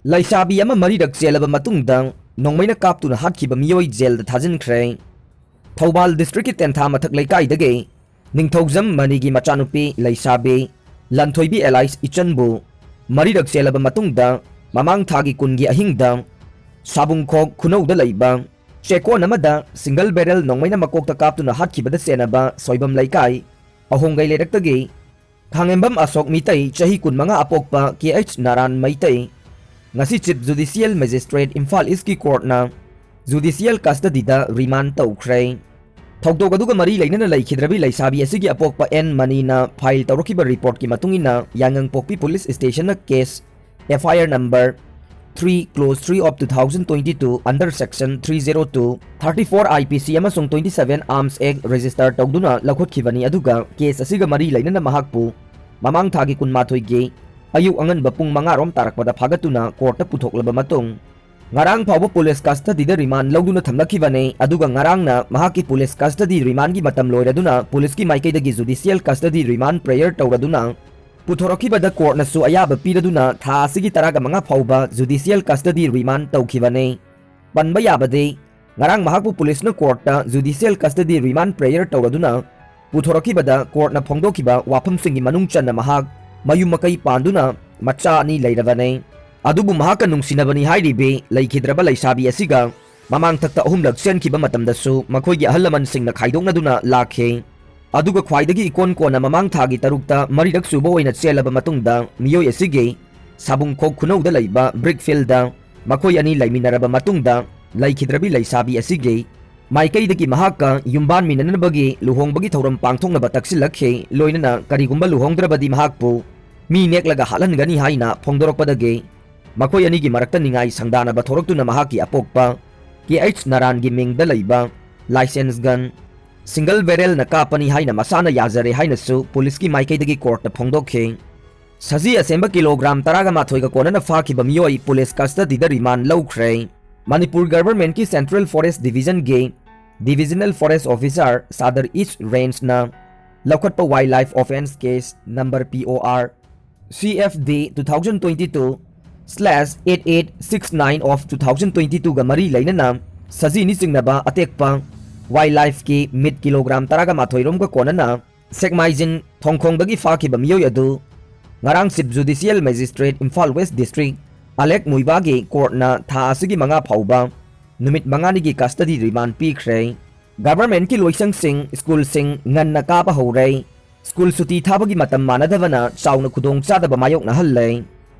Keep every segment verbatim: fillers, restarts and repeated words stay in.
ꯂꯩꯁꯥꯕꯤ ꯑꯃ ꯃꯔꯤꯔꯛ ꯆꯦꯜꯂꯕ ꯃꯇꯨꯡꯗ ꯅꯣꯡꯃꯩꯅ ꯀꯥꯞꯇꯨꯅ ꯍꯥꯠꯈꯤꯕ ꯃꯤꯑꯣꯏ ꯖꯦꯜꯗ ꯊꯥꯖꯤꯟꯈ꯭ꯔꯦ꯫ ꯊꯧꯕꯥꯜ district ꯀꯤ ꯇꯦꯟꯊꯥ ꯃꯊꯛ ꯂꯩꯀꯥꯏꯗꯒꯤ ꯅꯤꯡꯊꯧꯖꯝ ꯃꯅꯤꯒꯤ ꯃꯆꯥꯅꯨꯄꯤ ꯂꯩꯁꯥꯕꯤ ꯂꯟꯊꯣꯏꯕꯤ alias ꯏꯆꯟꯕꯨ ꯃꯔꯤꯔꯛ ꯆꯦꯜꯂꯕ ꯃꯇꯨꯡꯗ ꯃꯃꯥꯡ ꯊꯥꯒꯤ ꯀꯨꯟꯒꯤ ꯑꯍꯤꯡꯗ ꯁꯥꯕꯨꯡꯈꯣꯛ ꯈꯨꯅꯧꯗ ꯂꯩꯕ ꯆꯦꯛꯀꯣꯟ ꯑꯃꯗ single barrel ꯅꯣꯡꯃꯩꯅ ꯃꯀꯣꯛꯇ ꯀꯥꯞꯇꯨꯅ ꯍꯥꯠꯈꯤꯕꯗ ꯆꯦꯟꯅꯕ ꯁꯣꯏꯕꯝ ꯂꯩꯀꯥꯏ ꯑꯍꯣꯡꯒꯩ ꯂꯩꯔꯛꯇꯒꯤ ꯈꯥꯡꯉꯦꯝꯕꯝ ꯑꯁꯣꯛ ꯃꯤꯇꯩ, ꯆꯍꯤ ꯀꯨꯟꯃꯉꯥ, ꯑꯄꯣꯛꯄ ꯀꯦ ꯑꯩꯆ ꯅꯥꯔꯥꯟ ꯃꯩꯇꯩ, ꯉꯁꯤ Chief Judicial Magistrate Imphal East ꯀꯤ court ꯅ judicial custody ꯗ remand ꯇꯧꯈ꯭ꯔꯦ꯫ ꯊꯧꯗꯣꯛ ꯑꯗꯨꯒ ꯃꯔꯤ ꯂꯩꯅꯅ ꯂꯩꯈꯤꯗ꯭ꯔꯕꯤ ꯂꯩꯁꯥꯕꯤ ꯑꯁꯤꯒꯤ ꯑꯄꯣꯛꯄ ꯑꯦꯟ ꯃꯅꯤꯅ file ꯇꯧꯔꯛꯈꯤꯕ report ꯀꯤ ꯃꯇꯨꯡ ꯏꯟꯅ, ꯌꯥꯏꯉꯪꯄꯣꯛꯄꯤ police station ꯅ case F I R number three, clause three of two thousand twenty-two, under section three zero two, thirty four I P C ꯑꯃꯁꯨꯡ twenty seven Arms Act register ꯇꯧꯗꯨꯅ ꯂꯧꯈꯠꯈꯤꯕꯅꯤ꯫ ꯑꯗꯨꯒ case ꯑꯁꯤꯒ ꯃꯔꯤ ꯂꯩꯅꯅ ꯃꯍꯥꯛꯄꯨ ꯃꯃꯥꯡ ꯊꯥꯒꯤ ꯀꯨꯟꯃꯥꯊꯣꯏꯒꯤ ꯑꯌꯨꯛ ꯑꯉꯟꯕ ꯄꯨꯡ ꯃꯉꯥ ꯔꯣꯝ ꯇꯥꯔꯛꯄꯗ ꯐꯥꯒꯠꯇꯨꯅ court ꯇ ꯄꯨꯊꯣꯛꯂꯕ ꯃꯇꯨꯡ, ꯉꯔꯥꯡ ꯐꯥꯎꯕ police custody ꯗ remand ꯂꯧꯗꯨꯅ ꯊꯝꯂꯛꯈꯤꯕꯅꯤ꯫ ꯑꯗꯨꯒ ꯉꯔꯥꯡꯅ ꯃꯍꯥꯛꯀꯤ police custody remand ꯒꯤ ꯃꯇꯝ ꯂꯣꯏꯔꯗꯨꯅ police ꯀꯤ ꯃꯥꯏꯀꯩꯗꯒꯤ judicial custody remand prayer ꯇꯧꯔꯗꯨꯅ ꯄꯨꯊꯣꯔꯛꯈꯤꯕꯗ court ꯅꯁꯨ ꯑꯌꯥꯕ ꯄꯤꯔꯗꯨꯅ ꯊꯥ ꯑꯁꯤꯒꯤ ꯇꯔꯥꯒ ꯃꯉꯥ ꯐꯥꯎꯕ judicial custody remand ꯇꯧꯈꯤꯕꯅꯤ꯫ ꯄꯟꯕ ꯌꯥꯕꯗꯤ, ꯉꯔꯥꯡ ꯃꯍꯥꯛꯄꯨ police ꯅ court ꯇ judicial custody remand prayer ꯇꯧꯔꯗꯨꯅ ꯄꯨꯊꯣꯔꯛꯈꯤꯕꯗ court ꯅ ꯐꯣꯡꯗꯣꯛꯈꯤꯕ ꯋꯥꯐꯝꯁꯤꯡꯒꯤ ꯃꯅꯨꯡ ꯆꯟꯅ ꯃꯍꯥꯛ ꯃꯌꯨꯝ ꯃꯀꯩ ꯄꯥꯟꯗꯨꯅ ꯃꯆꯥ ꯑꯅꯤ ꯂꯩꯔꯕꯅꯤ꯫ ꯑꯗꯨꯕꯨ ꯃꯍꯥꯛꯀ ꯅꯨꯡꯁꯤꯅꯕꯅꯤ ꯍꯥꯏꯔꯤꯕꯤ ꯂꯩꯈꯤꯗ꯭ꯔꯕ ꯂꯩꯁꯥꯕꯤ ꯑꯁꯤꯒ ꯃꯃꯥꯡꯊꯛꯇ ꯑꯍꯨꯝꯂꯛ ꯆꯦꯟꯈꯤꯕ ꯃꯇꯝꯗꯁꯨ ꯃꯈꯣꯏꯒꯤ ꯑꯍꯜ ꯂꯃꯟꯁꯤꯡꯅ ꯈꯥꯏꯗꯣꯛꯅꯗꯨꯅ ꯂꯥꯛꯈꯤ꯫ ꯑꯗꯨꯒ ꯈ꯭ꯋꯥꯏꯗꯒꯤ ꯏꯀꯣꯟ ꯀꯣꯟꯅ ꯃꯃꯥꯡ ꯊꯥꯒꯤ ꯇꯔꯨꯛꯇ ꯃꯔꯤꯔꯛ ꯁꯨꯕ ꯑꯣꯏꯅ ꯆꯦꯜꯂꯕ ꯃꯇꯨꯡꯗ ꯃꯤꯑꯣꯏ ꯑꯁꯤꯒꯤ ꯁꯥꯕꯨꯡꯈꯣꯛ ꯈꯨꯅꯧꯗ ꯂꯩꯕ brick field ꯗ ꯃꯈꯣꯏ ꯑꯅꯤ ꯂꯩꯃꯤꯟꯅꯔꯕ ꯃꯇꯨꯡꯗ ꯂꯩꯈꯤꯗ꯭ꯔꯕꯤ ꯂꯩꯁꯥꯕꯤ ꯑꯁꯤꯒꯤ ꯃꯥꯏꯀꯩꯗꯒꯤ ꯃꯍꯥꯛꯀ ꯌꯨꯝꯕꯥꯟꯃꯤꯟꯅꯅꯕꯒꯤ ꯂꯨꯍꯣꯡꯕꯒꯤ ꯊꯧꯔꯝ ꯄꯥꯡꯊꯣꯛꯅꯕ ꯇꯛꯁꯤꯜꯂꯛꯈꯤ꯫ ꯂꯣꯏꯅꯅ ꯀꯔꯤꯒꯨꯝꯕ ꯂꯨꯍꯣꯡꯗ꯭ꯔꯕꯗꯤ ꯃꯍꯥꯛꯄꯨ ꯃꯤ ꯅꯦꯛꯂꯒ ꯍꯥꯠꯍꯟꯒꯅꯤ ꯍꯥꯏꯅ ꯐꯣꯡꯗꯣꯔꯛꯄꯗꯒꯤ ꯃꯈꯣꯏ ꯑꯅꯤꯒꯤ ꯃꯔꯛꯇ ꯅꯤꯡꯉꯥꯏ ꯁꯪꯗꯥꯅꯕ ꯊꯣꯔꯛꯇꯨꯅ ꯃꯍꯥꯛꯀꯤ ꯑꯄꯣꯛꯄ ꯀꯦ ꯑꯩꯆ ꯅꯥꯔꯥꯟꯒꯤ ꯃꯤꯡꯗ ꯂꯩꯕ licence gun single barrel ꯅ ꯀꯥꯞꯄꯅꯤ ꯍꯥꯏꯅ ꯃꯁꯥꯅ ꯌꯥꯖꯔꯦ ꯍꯥꯏꯅꯁꯨ police ꯀꯤ ꯃꯥꯏꯀꯩꯗꯒꯤ court ꯇ ꯐꯣꯡꯗꯣꯛꯈꯤ꯫ ꯁꯖꯤ ꯑꯁꯦꯝꯕ kilogram ꯇꯔꯥꯒ ꯃꯥꯊꯣꯏꯒ ꯀꯣꯟꯅꯅ ꯐꯥꯈꯤꯕ ꯃꯤꯑꯣꯏ police custody ꯗ remand ꯂꯧꯈ꯭ꯔꯦ꯫ ꯃꯅꯤꯄꯨꯔ government ꯀꯤ Central Forest Division ꯒꯤ Divisional Forest Officer, Sadar East Range ꯅ ꯂꯧꯈꯠꯄ wildlife offence case number P O R C F D two thousand twenty-two slash eight eight six nine of two thousand twenty two ꯒ ꯃꯔꯤ ꯂꯩꯅꯅ ꯁꯖꯤꯅꯤ ꯆꯤꯡꯅꯕ ꯑꯇꯦꯛꯄ wildlife ꯀꯤ meat kilogram ꯇꯔꯥꯒ ꯃꯥꯊꯣꯏ ꯔꯣꯝꯒ ꯀꯣꯟꯅꯅ ꯁꯦꯛꯃꯥꯏꯖꯤꯡ ꯊꯣꯡꯈꯣꯡꯗꯒꯤ ꯐꯥꯈꯤꯕ ꯃꯤꯑꯣꯏ ꯑꯗꯨ ꯉꯔꯥꯡ Chief Judicial Magistrate Imphal West District ꯑꯂꯦꯛ ꯃꯨꯏꯕꯥꯒꯤ court ꯅ ꯊꯥ ꯑꯁꯤꯒꯤ ꯃꯉꯥ ꯐꯥꯎꯕ ꯅꯨꯃꯤꯠ ꯃꯉꯥꯅꯤꯒꯤ custody remand ꯄꯤꯈ꯭ꯔꯦ꯫ Government ꯀꯤ ꯂꯣꯏꯁꯪꯁꯤꯡ, school ꯁꯤꯡ ꯉꯟꯅ ꯀꯥꯕ ꯍꯧꯔꯦ꯫ School ꯁꯨꯇꯤ ꯊꯥꯕꯒꯤ ꯃꯇꯝ ꯃꯥꯟꯅꯗꯕꯅ ꯆꯥꯎꯅ ꯈꯨꯗꯣꯡꯆꯥꯗꯕ ꯃꯥꯌꯣꯛꯅꯍꯜꯂꯦ꯫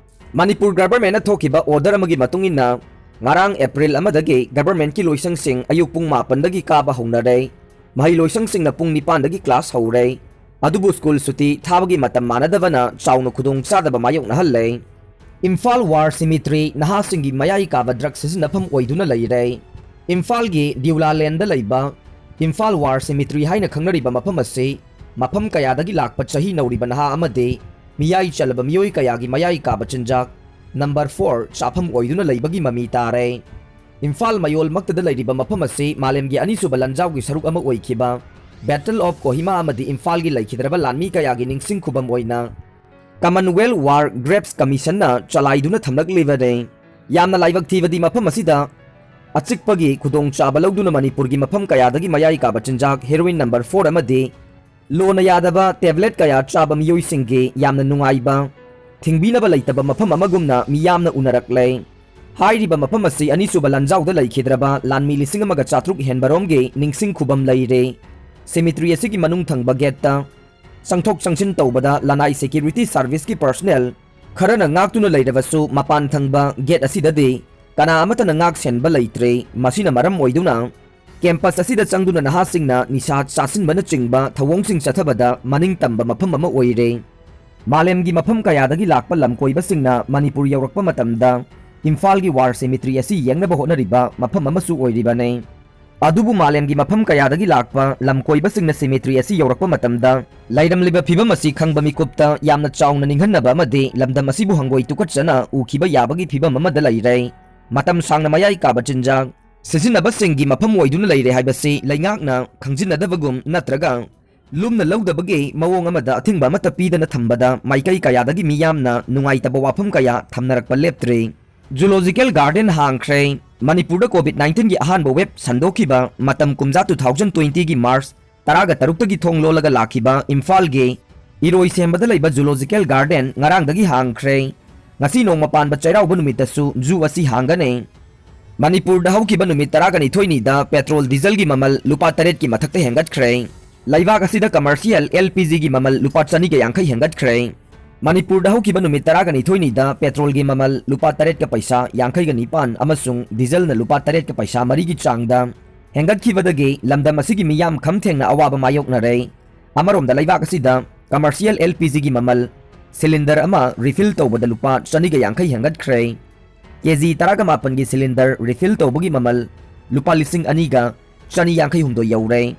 ꯃꯅꯤꯄꯨꯔ government ꯅ ꯊꯣꯛꯈꯤꯕ order ꯑꯃꯒꯤ ꯃꯇꯨꯡ ꯏꯟꯅ, ꯉꯔꯥꯡ April ꯑꯃꯗꯒꯤ government ꯀꯤ ꯂꯣꯏꯁꯪꯁꯤꯡ ꯑꯌꯨꯛ ꯄꯨꯡ ꯃꯥꯄꯟꯗꯒꯤ ꯀꯥꯕ ꯍꯧꯅꯔꯦ꯫ ꯃꯍꯩ ꯂꯣꯏꯁꯪꯁꯤꯡꯅ ꯄꯨꯡ ꯅꯤꯄꯥꯟꯗꯒꯤ class ꯍꯧꯔꯦ꯫ ꯑꯗꯨꯕꯨ school ꯁꯨꯇꯤ ꯊꯥꯕꯒꯤ ꯃꯇꯝ ꯃꯥꯟꯅꯗꯕꯅ ꯆꯥꯎꯅ ꯈꯨꯗꯣꯡꯆꯥꯗꯕ ꯃꯥꯌꯣꯛꯅꯍꯜꯂꯦ꯫ ꯏꯝꯐꯥꯜ War Cemetery ꯅꯍꯥꯁꯤꯡꯒꯤ ꯃꯌꯥꯏ ꯀꯥꯕ drug ꯁꯤꯖꯤꯟꯅꯐꯝ ꯑꯣꯏꯗꯨꯅ ꯂꯩꯔꯦ꯫ ꯏꯝꯐꯥꯜꯒꯤ ꯗ꯭ꯌꯨꯂꯥ ꯂꯦꯟꯗ ꯂꯩꯕ ꯏꯝꯐꯥꯜ War Cemetery ꯍꯥꯏꯅ ꯈꯪꯅꯔꯤꯕ ꯃꯐꯝ ꯑꯁꯤ ꯃꯐꯝ ꯀꯌꯥꯗꯒꯤ ꯂꯥꯛꯄ ꯆꯍꯤ ꯅꯧꯔꯤꯕ ꯅꯍꯥ ꯑꯃꯗꯤ ꯃꯤꯌꯥꯏ ꯆꯜꯂꯕ ꯃꯤꯑꯣꯏ ꯀꯌꯥꯒꯤ ꯃꯌꯥꯏ ꯀꯥꯕ ꯆꯤꯟꯖꯥꯛ number four ꯆꯥꯐꯝ ꯑꯣꯏꯗꯨꯅ ꯂꯩꯕꯒꯤ ꯃꯃꯤ ꯇꯥꯔꯦ꯫ ꯏꯝꯐꯥꯜ ꯃꯌꯣꯜꯃꯛꯇꯗ ꯂꯩꯔꯤꯕ ꯃꯐꯝ ꯑꯁꯤ ꯃꯥꯂꯦꯝꯒꯤ ꯑꯅꯤꯁꯨꯕ ꯂꯥꯟꯖꯥꯎꯒꯤ ꯁꯔꯨꯛ ꯑꯃ ꯑꯣꯏꯈꯤꯕ Battle of Kohima ꯑꯃꯗꯤ ꯏꯝꯐꯥꯜꯒꯤ ꯂꯩꯈꯤꯗ꯭ꯔꯕ ꯂꯥꯟꯃꯤ ꯀꯌꯥꯒꯤ ꯅꯤꯡꯁꯤꯡ ꯈꯨꯕꯝ ꯑꯣꯏꯅ Commonwealth War Graves Commission ꯅ ꯆꯂꯥꯏꯗꯨꯅ ꯊꯝꯂꯛꯂꯤꯕꯅꯤ꯫ ꯌꯥꯝꯅ ꯂꯥꯏꯕꯛ ꯊꯤꯕꯗꯤ, ꯃꯐꯝ ꯑꯁꯤꯗ ꯑꯆꯤꯛꯄꯒꯤ ꯈꯨꯗꯣꯡꯆꯥꯕ ꯂꯧꯗꯨꯅ ꯃꯅꯤꯄꯨꯔꯒꯤ ꯃꯐꯝ ꯀꯌꯥꯗꯒꯤ ꯃꯌꯥꯏ ꯀꯥꯕ ꯆꯤꯟꯖꯥꯛ heroin number four ꯑꯃꯗꯤ ꯂꯣꯅ ꯌꯥꯗꯕ tablet ꯀꯌꯥ ꯆꯥꯕ ꯃꯤꯑꯣꯏꯁꯤꯡꯒꯤ ꯌꯥꯝꯅ ꯅꯨꯡꯉꯥꯏꯕ, ꯊꯤꯡꯕꯤꯅꯕ ꯂꯩꯇꯕ ꯃꯐꯝ ꯑꯃꯒꯨꯝꯅ ꯃꯤꯌꯥꯝꯅ ꯎꯅꯔꯛꯂꯦ꯫ ꯍꯥꯏꯔꯤꯕ ꯃꯐꯝ ꯑꯁꯤ ꯑꯅꯤꯁꯨꯕ ꯂꯥꯟꯖꯥꯎꯗ ꯂꯩꯈꯤꯗ꯭ꯔꯕ ꯂꯥꯟꯃꯤ ꯂꯤꯁꯤꯡ ꯑꯃꯒ ꯆꯥꯇ꯭ꯔꯨꯛ ꯍꯦꯟꯕꯔꯣꯝꯒꯤ ꯅꯤꯡꯁꯤꯡ ꯈꯨꯕꯝ ꯂꯩꯔꯦ꯫ Cemetery ꯑꯁꯤꯒꯤ ꯃꯅꯨꯡ ꯊꯪꯕ gate ꯇ ꯆꯪꯊꯣꯛ ꯆꯪꯁꯤꯟ ꯇꯧꯕꯗ ꯂꯅꯥꯏ security service ꯀꯤ personnel ꯈꯔꯅ ꯉꯥꯛꯇꯨꯅ ꯂꯩꯔꯕꯁꯨ, ꯃꯄꯥꯟ ꯊꯪꯕ gate ꯑꯁꯤꯗꯗꯤ ꯀꯅꯥ ꯑꯃꯠꯇꯅ ꯉꯥꯛ ꯁꯦꯟꯕ ꯂꯩꯇ꯭ꯔꯦ꯫ ꯃꯁꯤꯅ ꯃꯔꯝ ꯑꯣꯏꯗꯨꯅ campus ꯑꯁꯤꯗ ꯆꯪꯗꯨꯅ ꯅꯍꯥꯁꯤꯡꯅ ꯅꯤꯁꯥ ꯆꯥꯁꯤꯟꯕꯅꯆꯤꯡꯕ ꯊꯧꯑꯣꯡꯁꯤꯡ ꯆꯠꯊꯕꯗ ꯃꯅꯤꯡ ꯇꯝꯕ ꯃꯐꯝ ꯑꯃ ꯑꯣꯏꯔꯦ꯫ ꯃꯥꯂꯦꯝꯒꯤ ꯃꯐꯝ ꯀꯌꯥꯗꯒꯤ ꯂꯥꯛꯄ ꯂꯝꯀꯣꯏꯕꯁꯤꯡꯅ ꯃꯅꯤꯄꯨꯔ ꯌꯧꯔꯛꯄ ꯃꯇꯝꯗ ꯏꯝꯐꯥꯜꯒꯤ War Cemetery ꯑꯁꯤ ꯌꯦꯡꯅꯕ ꯍꯣꯠꯅꯔꯤꯕ ꯃꯐꯝ ꯑꯃꯁꯨ ꯑꯣꯏꯔꯤꯕꯅꯤ꯫ ꯑꯗꯨꯕꯨ ꯃꯥꯂꯦꯝꯒꯤ ꯃꯐꯝ ꯀꯌꯥꯗꯒꯤ ꯂꯥꯛꯄ ꯂꯝꯀꯣꯏꯕꯁꯤꯡꯅ cemetery ꯑꯁꯤ ꯌꯧꯔꯛꯄ ꯃꯇꯝꯗ ꯂꯩꯔꯝꯂꯤꯕ ꯐꯤꯚꯝ ꯑꯁꯤ ꯈꯪꯕ ꯃꯤꯀꯨꯞꯇ ꯌꯥꯝꯅ ꯆꯥꯎꯅ ꯅꯤꯡꯍꯟꯅꯕ ꯑꯃꯗꯤ ꯂꯝꯗꯝ ꯑꯁꯤꯕꯨ ꯍꯪꯒꯣꯏ ꯇꯨꯀꯠꯆꯅ ꯎꯈꯤꯕ ꯌꯥꯕꯒꯤ ꯐꯤꯚꯝ ꯑꯃꯗ ꯂꯩꯔꯦ꯫ ꯃꯇꯝ ꯁꯥꯡꯅ ꯃꯌꯥꯏ ꯀꯥꯕ ꯆꯤꯟꯖꯥꯛ ꯁꯤꯖꯤꯟꯅꯕꯁꯤꯡꯒꯤ ꯃꯐꯝ ꯑꯣꯏꯗꯨꯅ ꯂꯩꯔꯦ ꯍꯥꯏꯕꯁꯤ ꯂꯩꯉꯥꯛꯅ ꯈꯪꯖꯤꯟꯅꯗꯕꯒꯨꯝ ꯅꯠꯇ꯭ꯔꯒ ꯂꯨꯝꯅ ꯂꯧꯗꯕꯒꯤ ꯃꯑꯣꯡ ꯑꯃꯗ ꯑꯊꯤꯡꯕ ꯑꯃꯠꯇ ꯄꯤꯗꯅ ꯊꯝꯕꯗ ꯃꯥꯏꯀꯩ ꯀꯌꯥꯗꯒꯤ ꯃꯤꯌꯥꯝꯅ ꯅꯨꯡꯉꯥꯏꯇꯕ ꯋꯥꯐꯝ ꯀꯌꯥ ꯊꯝꯅꯔꯛꯄ ꯂꯦꯞꯇ꯭ꯔꯤ꯫ Zoological garden ꯍꯥꯡꯈ꯭ꯔꯦ꯫ ꯃꯅꯤꯄꯨꯔꯗ ꯀꯣꯚꯤꯗ ꯅꯥꯏꯟꯇꯤꯟꯒꯤ ꯑꯍꯥꯟꯕ ꯋꯦꯕ ꯁꯟꯗꯣꯛꯈꯤꯕ ꯃꯇꯝ ꯀꯨꯝꯖꯥ two thousand twentyꯒꯤ ꯃꯥꯔꯆ ꯇꯔꯥꯒ ꯇꯔꯨꯛꯇꯒꯤ ꯊꯣꯡ ꯂꯣꯜꯂꯒ ꯂꯥꯛꯈꯤꯕ ꯏꯝꯐꯥꯜꯒꯤ ꯏꯔꯣꯏꯁꯦꯝꯕꯗ ꯂꯩꯕ ꯖꯨꯂꯣꯖꯤꯀꯦꯜ ꯒꯥꯔꯗꯦꯟ ꯉꯔꯥꯡꯗꯒꯤ ꯍꯥꯡꯈ꯭ꯔꯦ꯫ ꯉꯁꯤ ꯅꯣꯡꯃ ꯄꯥꯟꯕ ꯆꯩꯔꯥꯎꯕ ꯅꯨꯃꯤꯠꯇꯁꯨ ꯖꯨ ꯑꯁꯤ ꯍꯥꯡꯒꯅꯤ꯫ ꯃꯅꯤꯄꯨꯔꯗ ꯍꯧꯈꯤꯕ ꯅꯨꯃꯤꯠ ꯇꯔꯥꯒꯅꯤꯊꯣꯏꯅꯤꯗ ꯄꯦꯇ꯭ꯔꯣꯜ ꯗꯤꯖꯜꯒꯤ ꯃꯃꯜ ꯂꯨꯄꯥ ꯇꯔꯦꯠꯀꯤ ꯃꯊꯛꯇ ꯍꯦꯟꯒꯠꯈ꯭ꯔꯦ꯫ ꯂꯩꯕꯥꯛ ꯑꯁꯤꯗ ꯀꯃꯔꯁꯤꯌꯦꯜ ꯑꯦꯜ ꯄꯤ ꯖꯤꯒꯤ ꯃꯃꯜ ꯂꯨꯄꯥ ꯆꯅꯤꯒ ꯌꯥꯡꯈꯩ ꯍꯦꯟꯒꯠꯈ꯭ꯔꯦ꯫ ꯃꯅꯤꯄꯨꯔꯗ ꯍꯧꯈꯤꯕ ꯅꯨꯃꯤꯠ ꯇꯔꯥꯒꯅꯤꯊꯣꯏꯅꯤꯗ ꯄꯦꯇ꯭ꯔꯣꯜꯒꯤ ꯃꯃꯜ ꯂꯨꯄꯥ ꯇꯔꯦꯠꯀ ꯄꯩꯁꯥ ꯌꯥꯡꯈꯩꯒ ꯅꯤꯄꯥꯟ ꯑꯃꯁꯨꯡ ꯗꯤꯖꯜꯅ ꯂꯨꯄꯥ ꯇꯔꯦꯠꯀ ꯄꯩꯁꯥ ꯃꯔꯤꯒꯤ ꯆꯥꯡꯗ ꯍꯦꯟꯒꯠꯈꯤꯕꯗꯒꯤ ꯂꯝꯗꯝ ꯑꯁꯤꯒꯤ ꯃꯤꯌꯥꯝ ꯈꯝ ꯊꯦꯡꯅ ꯑꯋꯥꯕ ꯃꯥꯌꯣꯛꯅꯔꯦ꯫ ꯑꯃꯔꯣꯝꯗ ꯂꯩꯕꯥꯛ ꯑꯁꯤꯗ ꯀꯃꯔꯁꯤꯌꯦꯜ ꯑꯦꯜ ꯄꯤ ꯖꯤꯒꯤ ꯃꯃꯜ ꯁꯤꯂꯤꯟꯗꯔ ꯑꯃ ꯔꯤꯐꯤꯜ ꯇꯧꯕꯗ ꯂꯨꯄꯥ ꯆꯅꯤꯒ ꯌꯥꯡꯈꯩ ꯍꯦꯟꯒꯠꯈ꯭ꯔꯦ꯫ ꯀꯦ ꯖꯤ ꯇꯔꯥꯒ ꯃꯥꯄꯟꯒꯤ ꯁꯤꯂꯤꯟꯗꯔ ꯔꯤꯐꯤꯜ ꯇꯧꯕꯒꯤ ꯃꯃꯜ ꯂꯨꯄꯥ ꯂꯤꯁꯤꯡ ꯑꯅꯤꯒ ꯆꯅꯤ ꯌꯥꯡꯈꯩ ꯍꯨꯝꯗꯣꯏ ꯌꯧꯔꯦ꯫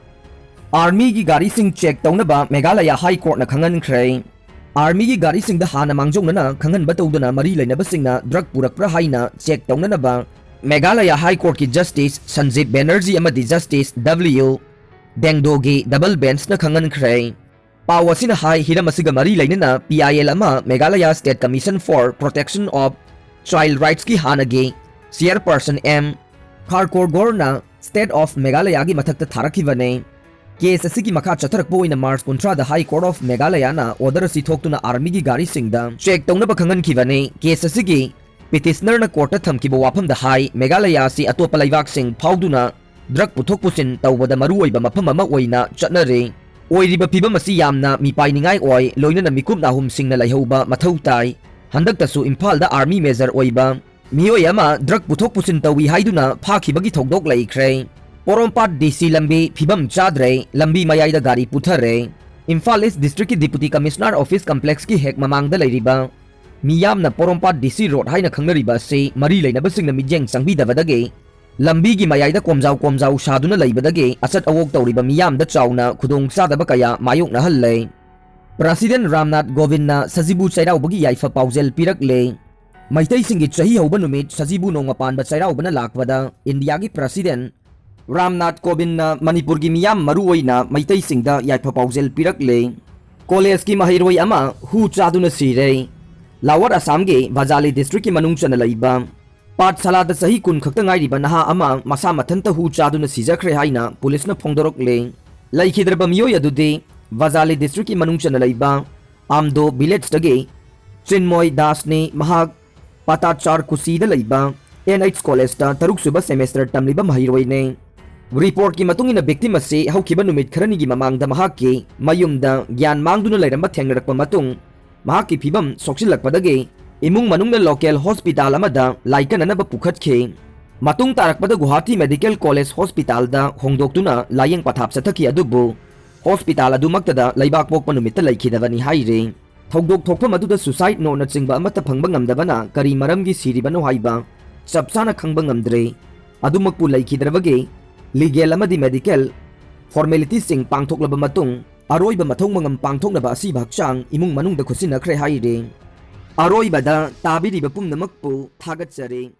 ꯑꯥꯔꯃꯤꯒꯤ ꯒꯥꯔꯤꯁꯤꯡ ꯆꯦꯛ ꯇꯧꯅꯕ ꯃꯦꯘꯥꯂꯌꯥ ꯍꯥꯏ ꯀꯣꯔꯠꯅ ꯈꯪꯍꯟꯈ꯭ꯔꯦ꯫ ꯑꯥꯔꯃꯤꯒꯤ ꯒꯥꯔꯤꯁꯤꯡꯗ ꯍꯥꯟꯅ ꯃꯥꯡꯖꯧꯅꯅ ꯈꯪꯍꯟꯕ ꯇꯧꯗꯨꯅ ꯃꯔꯤ ꯂꯩꯅꯕꯁꯤꯡꯅ ꯗ꯭ꯔꯒ ꯄꯨꯔꯛꯄ꯭ꯔꯥ ꯍꯥꯏꯅ ꯆꯦꯛ ꯇꯧꯅꯅꯕ ꯃꯦꯘꯥꯂꯌꯥ ꯍꯥꯏ ꯀꯣꯔꯠꯀꯤ ꯖꯁꯇꯤꯁ ꯁꯟꯖꯤꯕ ꯕꯦꯅꯔꯖꯤ ꯑꯃꯗꯤ ꯖꯁꯇꯤꯁ ꯗꯕ꯭ꯂꯤꯌꯨ ꯗꯦꯡꯗꯣꯒꯤ ꯗꯕꯜ ꯕꯦꯟꯆꯅ ꯈꯪꯍꯟꯈ꯭ꯔꯦ꯫ ꯄꯥꯎ ꯑꯁꯤꯅ ꯍꯥꯏ, ꯍꯤꯔꯝ ꯑꯁꯤꯒ ꯃꯔꯤ ꯂꯩꯅꯅ ꯄꯤ ꯑꯥꯏ ꯑꯦꯜ ꯑꯃ Meghalaya state commission for protection of child ꯔꯥꯏꯠꯁꯀꯤ ꯍꯥꯟꯅꯒꯤ ꯆꯤꯌꯔꯄꯔꯁꯟ ꯑꯦꯝ ꯈꯥꯔꯀꯣꯔꯒꯣꯔꯅ ꯁ꯭ꯇꯦꯠ ꯑꯣꯐ ꯃꯦꯘꯥꯂꯌꯥꯒꯤ ꯃꯊꯛꯇ ꯊꯥꯔꯛꯈꯤꯕꯅꯤ꯫ ꯀꯦꯁ ꯑꯁꯤꯒꯤ ꯃꯈꯥ ꯆꯠꯊꯔꯛꯄ ꯑꯣꯏꯅ ꯃꯥꯔꯆ ꯀꯨꯟꯊ꯭ꯔꯥꯗ ꯍꯥꯏ ꯀꯣꯔꯠ ꯑꯣꯐ ꯃꯦꯘꯥꯂꯌꯥꯅ ꯑꯣꯔꯗꯔ ꯑꯁꯤ ꯊꯣꯛꯇꯨꯅ ꯑꯥꯔꯃꯤꯒꯤ ꯒꯥꯔꯤꯁꯤꯡꯗ ꯆꯦꯛ ꯇꯧꯅꯕ ꯈꯪꯍꯟꯈꯤꯕꯅꯤ꯫ ꯀꯦꯁ ꯑꯁꯤꯒꯤ ꯄꯤꯇꯤꯁꯅꯔꯅ ꯀꯣꯔꯠꯇ ꯊꯝꯈꯤꯕ ꯋꯥꯐꯝꯗ ꯍꯥꯏ, ꯃꯦꯘꯥꯂꯌꯥ ꯑꯁꯤ ꯑꯇꯣꯞꯄ ꯂꯩꯕꯥꯛꯁꯤꯡ ꯐꯥꯎꯗꯨꯅ ꯗ꯭ꯔꯒ ꯄꯨꯊꯣꯛ ꯄꯨꯁꯤꯟ ꯇꯧꯕꯗ ꯃꯔꯨꯑꯣꯏꯕ ꯃꯐꯝ ꯑꯃ ꯑꯣꯏꯅ ꯆꯠꯅꯔꯤ꯫ ꯑꯣꯏꯔꯤꯕ ꯐꯤꯕꯝ ꯑꯁꯤ ꯌꯥꯝꯅ ꯃꯤꯄꯥꯏꯅꯤꯡꯉꯥꯏ ꯑꯣꯏ, ꯂꯣꯏꯅꯅ ꯃꯤꯀꯨꯞ ꯅꯥꯍꯨꯝꯁꯤꯡꯅ ꯂꯩꯍꯧꯕ ꯃꯊꯧ ꯇꯥꯏ꯫ ꯍꯟꯗꯛꯇꯁꯨ ꯏꯝꯐꯥꯜꯗ ꯑꯥꯔꯃꯤ ꯃꯦꯖꯔ ꯑꯣꯏꯕ ꯃꯤꯑꯣꯏ ꯑꯃ ꯗ꯭ꯔꯒ ꯄꯨꯊꯣꯛ ꯄꯨꯁꯤꯟ ꯇꯧꯏ ꯍꯥꯏꯗꯨꯅ ꯐꯥꯈꯤꯕꯒꯤ ꯊꯧꯗꯣꯛ ꯂꯩꯈ꯭ꯔꯦ꯫ ꯄꯣꯔꯣꯝꯄꯥꯠ ꯗꯤ ꯁꯤ ꯂꯝꯕꯤ ꯐꯤꯕꯝ ꯆꯥꯗ꯭ꯔꯦ, ꯂꯝꯕꯤ ꯃꯌꯥꯏꯗ ꯒꯥꯔꯤ ꯄꯨꯊꯔꯦ꯫ ꯏꯝꯐꯥꯜ ꯏꯁ ꯗꯤꯁꯇ꯭ꯔꯤꯛꯀꯤ ꯗꯤꯄꯨꯇꯤ ꯀꯃꯤꯁꯅꯔ ꯑꯣꯐꯤꯁ ꯀꯝꯄ꯭ꯂꯦꯛꯁꯀꯤ ꯍꯦꯛ ꯃꯃꯥꯡꯗ ꯂꯩꯔꯤꯕ ꯃꯤꯌꯥꯝꯅ ꯄꯣꯔꯣꯝꯄꯥꯠ ꯗꯤ ꯁꯤ ꯔꯣꯗ ꯍꯥꯏꯅ ꯈꯪꯅꯔꯤꯕ ꯑꯁꯤ ꯃꯔꯤ ꯂꯩꯅꯕꯁꯤꯡꯅ ꯃꯤꯠꯌꯦꯡ ꯆꯪꯕꯤꯗꯕꯗꯒꯤ ꯂꯝꯕꯤꯒꯤ ꯃꯌꯥꯏꯗ ꯀꯣꯝꯖꯥꯎ ꯀꯣꯝꯖꯥꯎ ꯁꯥꯗꯨꯅ ꯂꯩꯕꯗꯒꯤ ꯑꯆꯠ ꯑꯋꯣꯛ ꯇꯧꯔꯤꯕ ꯃꯤꯌꯥꯝꯗ ꯆꯥꯎꯅ ꯈꯨꯗꯣꯡꯆꯥꯗꯕ ꯀꯌꯥ ꯃꯥꯌꯣꯛꯅꯍꯜꯂꯦ꯫ ꯄ꯭ꯔꯁꯤꯗꯦꯟ ꯔꯥꯝꯅꯥꯊ ꯀꯣꯕꯤꯟꯗꯅ ꯁꯖꯤꯕꯨ ꯆꯩꯔꯥꯎꯕꯒꯤ ꯌꯥꯏꯐ ꯄꯥꯎꯖꯦꯜ ꯄꯤꯔꯛꯂꯦ꯫ ꯃꯩꯇꯩꯁꯤꯡꯒꯤ ꯆꯍꯤ ꯍꯧꯕ ꯅꯨꯃꯤꯠ ꯁꯖꯤꯕꯨ ꯅꯣꯡꯃ ꯄꯥꯟꯕ ꯆꯩꯔꯥꯎꯕꯅ ꯂꯥꯛꯄꯗ ꯏꯟꯗꯤꯌꯥꯒꯤ ꯄ꯭ꯔꯁꯤꯗꯦꯟ ꯔꯥꯝꯅꯥꯊ ꯀꯣꯕꯤꯟꯗꯅ ꯃꯅꯤꯄꯨꯔꯒꯤ ꯃꯤꯌꯥꯝ, ꯃꯔꯨꯑꯣꯏꯅ ꯃꯩꯇꯩꯁꯤꯡꯗ ꯌꯥꯏꯐ ꯄꯥꯎꯖꯦꯜ ꯄꯤꯔꯛꯂꯦ꯫ ꯀꯣꯂꯦꯖꯀꯤ ꯃꯍꯩꯔꯣꯏ ꯑꯃ ꯍꯨ ꯆꯥꯗꯨꯅ ꯁꯤꯔꯦ꯫ Lower Assam-ꯒꯤ ꯕꯖꯥꯂꯤ district-ꯀꯤ ꯃꯅꯨꯡ ꯆꯟꯅ ꯂꯩꯕ ꯄꯥꯊꯁꯥꯂꯥꯗ ꯆꯍꯤ ꯀꯨꯟ ꯈꯛꯇ ꯉꯥꯏꯔꯤꯕ ꯅꯍꯥ ꯑꯃ ꯃꯁꯥ ꯃꯊꯟꯇ ꯍꯨ ꯆꯥꯗꯨꯅ ꯁꯤꯖꯈ꯭ꯔꯦ ꯍꯥꯏꯅ ꯄꯨꯂꯤꯁꯅ ꯐꯣꯡꯗꯣꯔꯛꯂꯦ꯫ ꯂꯩꯈꯤꯗ꯭ꯔꯕ ꯃꯤꯑꯣꯏ ꯑꯗꯨꯗꯤ ꯕꯖꯥꯂꯤ district-ꯀꯤ ꯃꯅꯨꯡ ꯆꯟꯅ ꯂꯩꯕ ꯑꯥꯝꯗꯣ village-ꯇꯒꯤ ꯆꯤꯟꯃꯣꯏ ꯗꯥꯁꯅꯤ꯫ ꯃꯍꯥꯛ ꯄꯥꯇꯥꯆꯥꯔ ꯀꯨꯁꯤꯗ ꯂꯩꯕ N H college-ꯇ ꯇꯔꯨꯛꯁꯨꯕ semester ꯇꯝꯂꯤꯕ ꯃꯍꯩꯔꯣꯏꯅꯤ꯫ Report-ꯀꯤ ꯃꯇꯨꯡ ꯏꯟꯅ, victim ꯑꯁꯤ ꯍꯧꯈꯤꯕ ꯅꯨꯃꯤꯠ ꯈꯔꯅꯤꯒꯤ ꯃꯃꯥꯡꯗ ꯃꯍꯥꯛꯀꯤ ꯃꯌꯨꯝꯗ ꯒ꯭ꯌꯥꯟ ꯃꯥꯡꯗꯨꯅ ꯂꯩꯔꯝꯕ ꯊꯦꯡꯅꯔꯛꯄ ꯃꯇꯨꯡ, ꯃꯍꯥꯛꯀꯤ ꯐꯤꯕꯝ ꯁꯣꯛꯆꯤꯜꯂꯛꯄꯗꯒꯤ ꯏꯃꯨꯡ ꯃꯅꯨꯡꯅ local hospital ꯑꯃꯗ ꯂꯥꯏꯀꯠꯅꯅꯕ ꯄꯨꯈꯠꯈꯤ꯫ ꯃꯇꯨꯡ ꯇꯥꯔꯛꯄꯗ ꯒꯨꯋꯥꯍꯥꯇꯤ Medical College Hospital-ꯗ ꯍꯣꯡꯗꯣꯛꯇꯨꯅ ꯂꯥꯌꯦꯡ ꯄꯊꯥꯞ ꯆꯠꯊꯈꯤ, ꯑꯗꯨꯕꯨ hospital ꯑꯗꯨꯃꯛꯇꯗ ꯂꯩꯕꯥꯛꯄꯣꯛꯄ ꯅꯨꯃꯤꯠꯇ ꯂꯩꯈꯤꯗꯕꯅꯤ ꯍꯥꯏꯔꯤ꯫ ꯊꯧꯗꯣꯛ ꯊꯣꯛꯐꯝ ꯑꯗꯨꯗ suicide note-ꯅꯆꯤꯡꯕ ꯑꯃꯠꯇ ꯐꯪꯕ ꯉꯝꯗꯕꯅ ꯀꯔꯤ ꯃꯔꯝꯒꯤ ꯁꯤꯔꯤꯕꯅꯣ ꯍꯥꯏꯕ ꯆꯞ ꯆꯥꯅ ꯈꯪꯕ ꯉꯝꯗ꯭ꯔꯦ꯫ ꯑꯗꯨꯃꯛꯄꯨ ꯂꯩꯈꯤꯗ꯭ꯔꯕꯒꯤ legal ꯑꯃꯗꯤ medical formality-ꯁꯤꯡ ꯄꯥꯡꯊꯣꯛꯂꯕ ꯃꯇꯨꯡ, ꯑꯔꯣꯏꯕ ꯃꯊꯧ ꯃꯉꯝ ꯄꯥꯡꯊꯣꯛꯅꯕ ꯑꯁꯤꯕ ꯍꯛꯆꯥꯡ ꯏꯃꯨꯡ ꯃꯅꯨꯡꯗ ꯈꯨꯠꯁꯤꯟꯅꯈ꯭ꯔꯦ ꯍꯥꯏꯔꯤ꯫ ꯑꯔꯣꯏꯕꯗ ꯇꯥꯕꯤꯔꯤꯕ ꯄꯨꯝꯅꯃꯛꯄꯨ ꯊꯥꯒꯠꯆꯔꯤ꯫